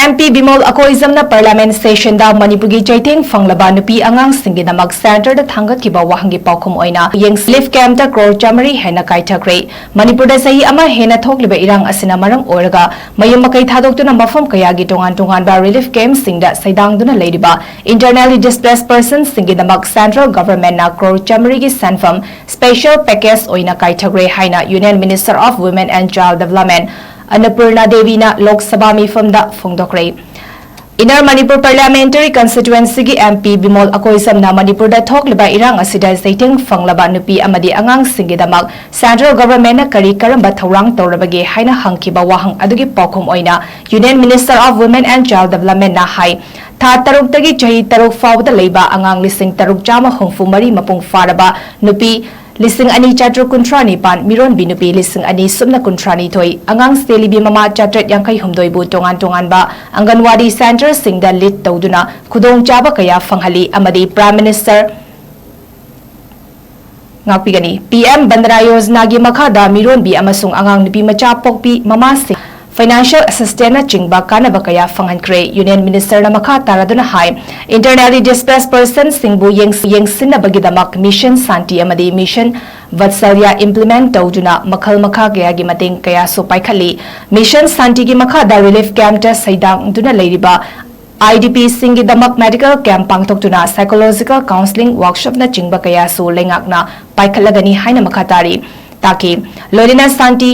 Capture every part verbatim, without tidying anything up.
MP Bimol ꯑꯀꯣꯏꯖꯝꯅ Parliament session ꯗ ꯃꯅꯤꯄꯨꯔꯒꯤ ꯆꯩꯊꯦꯡ ꯐꯪꯂꯕ ꯅꯨꯄꯤ ꯑꯉꯥꯡꯁꯤꯡꯒꯤꯗꯃꯛ Centre ꯗ ꯊꯥꯡꯒꯠꯈꯤꯕ ꯋꯥꯍꯪꯒꯤ ꯄꯥꯎꯈꯨꯝ ꯑꯣꯏꯅ ꯌꯦꯡ-, relief camp ꯇ ꯀ꯭ꯔꯣꯔ ꯆꯥꯃꯔꯤ ꯍꯦꯟꯅ ꯀꯥꯏꯊꯈ꯭ꯔꯦ꯫ ꯃꯅꯤꯄꯨꯔꯗ ꯆꯍꯤ ꯑꯃ ꯍꯦꯟꯅ ꯊꯣꯛꯂꯤꯕ ꯏꯔꯥꯡ ꯑꯁꯤꯅ ꯃꯔꯝ ꯑꯣꯏꯔꯒ ꯃꯌꯨꯝ ꯃꯀꯩ ꯊꯥꯗꯣꯛꯇꯨꯅ ꯃꯐꯝ ꯀꯌꯥꯒꯤ ꯇꯣꯉꯥꯟ ꯇꯣꯉꯥꯟꯕ relief camp ꯁꯤꯡꯗ ꯁꯩꯗꯥꯡꯗꯨꯅ ꯂꯩꯔꯤꯕ internally displaced persons ꯁꯤꯡꯒꯤꯗꯃꯛ Central Government ꯅ ꯀ꯭ꯔꯣꯔ ꯆꯥꯃꯔꯤꯒꯤ ꯁꯦꯟꯐꯝ special package ꯑꯣꯏꯅ ꯀꯥꯏꯊꯈ꯭ꯔꯦ ꯍꯥꯏꯅ Union Minister of Women and Child Development ꯑꯟꯅꯄꯨꯔꯅꯥ ꯗꯦꯕꯤꯅ Lok Sabha ꯃꯤꯐꯝꯗ ꯐꯣꯡꯗꯣꯛꯈ꯭ꯔꯦ꯫ Inner Manipur Parliamentary Constituency ꯒꯤ MP ꯕꯤꯃꯣꯜ ꯑꯀꯣꯏꯖꯝꯅ ꯃꯅꯤꯄꯨꯔꯗ ꯊꯣꯛꯂꯤꯕ ꯏꯔꯥꯡ ꯑꯁꯤꯗ ꯆꯩꯊꯦꯡ ꯐꯪꯂꯕ ꯅꯨꯄꯤ ꯑꯃꯗꯤ ꯑꯉꯥꯡꯁꯤꯡꯒꯤꯗꯃꯛ Central Government ꯅ ꯀꯔꯤ ꯀꯔꯝꯕ ꯊꯧꯔꯥꯡ ꯇꯧꯔꯕꯒꯦ ꯍꯥꯏꯅ ꯍꯪꯈꯤꯕ ꯋꯥꯍꯪ ꯑꯗꯨꯒꯤ ꯄꯥꯎꯈꯨꯝ ꯑꯣꯏꯅ Union Minister of Women and Child Development ꯅ ꯍꯥꯏ, ꯊꯥ ꯇꯔꯨꯛꯇꯒꯤ ꯆꯍꯤ ꯇꯔꯨꯛ ꯐꯥꯎꯕꯗ ꯂꯩꯕ ꯑꯉꯥꯡ ꯂꯤꯁꯤꯡ ꯇꯔꯨꯛ ꯆꯥꯝꯃ ꯍꯨꯝꯐꯨ ꯃꯔꯤ ꯃꯄꯨꯡ ꯐꯥꯔꯕ ꯅꯨꯄꯤ ꯂꯤꯁꯤꯡ ꯑꯅꯤ ꯆꯥꯇ꯭ꯔꯨꯛ ꯀꯨꯟꯊ꯭ꯔꯥ ꯅꯤꯄꯥꯟ, ꯃꯤꯔꯣꯟꯕꯤ ꯅꯨꯄꯤ ꯂꯤꯁꯤꯡ ꯑꯅꯤ ꯁꯨꯞꯅ ꯀꯨꯟꯊ꯭ꯔꯥ ꯅꯤꯊꯣꯏ, ꯑꯉꯥꯡ ꯆꯦꯜꯂꯤꯕꯤ ꯃꯃꯥ ꯆꯥꯇ꯭ꯔꯦꯠ ꯌꯥꯡꯈꯩ ꯍꯨꯝꯗꯣꯏꯕꯨ ꯇꯣꯉꯥꯟ ꯇꯣꯉꯥꯟꯕ ꯑꯪꯒꯟꯋꯥꯗꯤ centre ꯁꯤꯡꯗ lead ꯇꯧꯗꯨꯅ ꯈꯨꯗꯣꯡꯆꯥꯕ ꯀꯌꯥ ꯐꯪꯍꯜꯂꯤ ꯑꯃꯗꯤ Prime Minister ꯉꯥꯛꯄꯤꯒꯅꯤ꯫ PM ꯕꯟꯗꯅꯥ ꯌꯣꯖꯅꯥꯒꯤ ꯃꯈꯥꯗ ꯃꯤꯔꯣꯟꯕꯤ ꯑꯃꯁꯨꯡ ꯑꯉꯥꯡ ꯅꯨꯄꯤ ꯃꯆꯥ ꯄꯣꯛꯄꯤ ꯃꯃꯥꯁꯤꯡ financial assistance ꯅꯆꯤꯡꯕ ꯀꯥꯟꯅꯕ ꯀꯌꯥ ꯐꯪꯍꯟꯈ꯭ꯔꯦ꯫ Union Minister ꯅ ꯃꯈꯥ ꯇꯥꯔꯗꯨꯅ ꯍꯥꯏ, internally displaced persons ꯁꯤꯡꯕꯨ ꯌꯦꯡ-, ꯌꯦꯡꯁꯤꯟꯅꯕꯒꯤꯗꯃꯛ Mission ꯁꯥꯟꯇꯤ ꯑꯃꯗꯤ Mission ꯚꯠꯁꯜꯌꯥ implement ꯇꯧꯗꯨꯅ ꯃꯈꯜ ꯃꯈꯥ ꯀꯌꯥꯒꯤ ꯃꯇꯦꯡ ꯀꯌꯥꯁꯨ ꯄꯥꯏꯈꯠꯂꯤ꯫ Mission ꯁꯥꯟꯇꯤꯒꯤ ꯃꯈꯥꯗ relief camp ꯇ ꯁꯩꯗꯥꯡꯗꯨꯅ ꯂꯩꯔꯤꯕ IDP ꯁꯤꯡꯒꯤꯗꯃꯛ medical camp ꯄꯥꯡꯊꯣꯛꯇꯨꯅ psychological counselling workshop ꯅꯆꯤꯡꯕ ꯀꯌꯥꯁꯨ ꯂꯩꯉꯥꯛꯅ ꯄꯥꯏꯈꯠꯂꯒꯅꯤ ꯍꯥꯏꯅ ꯃꯈꯥ ꯇꯥꯔꯤ ꯇꯥꯛꯈꯤ꯫ ꯂꯣꯏꯅꯅ ꯁꯥꯟꯇꯤ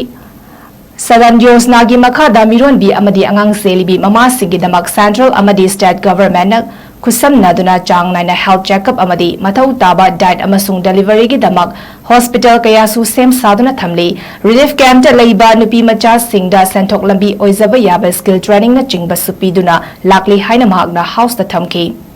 ꯁꯗꯟ ꯌꯣꯖꯅꯥꯒꯤ ꯃꯈꯥꯗ ꯃꯤꯔꯣꯟꯕꯤ ꯑꯃꯗꯤ ꯑꯉꯥꯡ ꯆꯦꯜꯂꯤꯕꯤ ꯃꯃꯥꯁꯤꯡꯒꯤꯗꯃꯛ Central ꯑꯃꯗꯤ State Government ꯅ ꯈꯨꯠꯁꯝꯅꯗꯨꯅ ꯆꯥꯡ ꯅꯥꯏꯅ health checkup ꯑꯃꯗꯤ ꯃꯊꯧ ꯇꯥꯕ diet ꯑꯃꯁꯨꯡ delivery ꯒꯤꯗꯃꯛ hospital ꯀꯌꯥꯁꯨ ꯁꯦꯝ ꯁꯥꯗꯨꯅ ꯊꯝꯂꯤ꯫ Relief camp ꯇ ꯂꯩꯕ ꯅꯨꯄꯤ ꯃꯆꯥꯁꯤꯡꯗ ꯁꯦꯟꯊꯣꯛ ꯂꯝꯕꯤ ꯑꯣꯏꯖꯕ ꯌꯥꯕ skill training ꯅꯆꯤꯡꯕꯁꯨ ꯄꯤꯗꯨꯅ ꯂꯥꯛꯂꯤ ꯍꯥꯏꯅ ꯃꯍꯥꯛꯅ House ꯇ ꯊꯝꯈꯤ꯫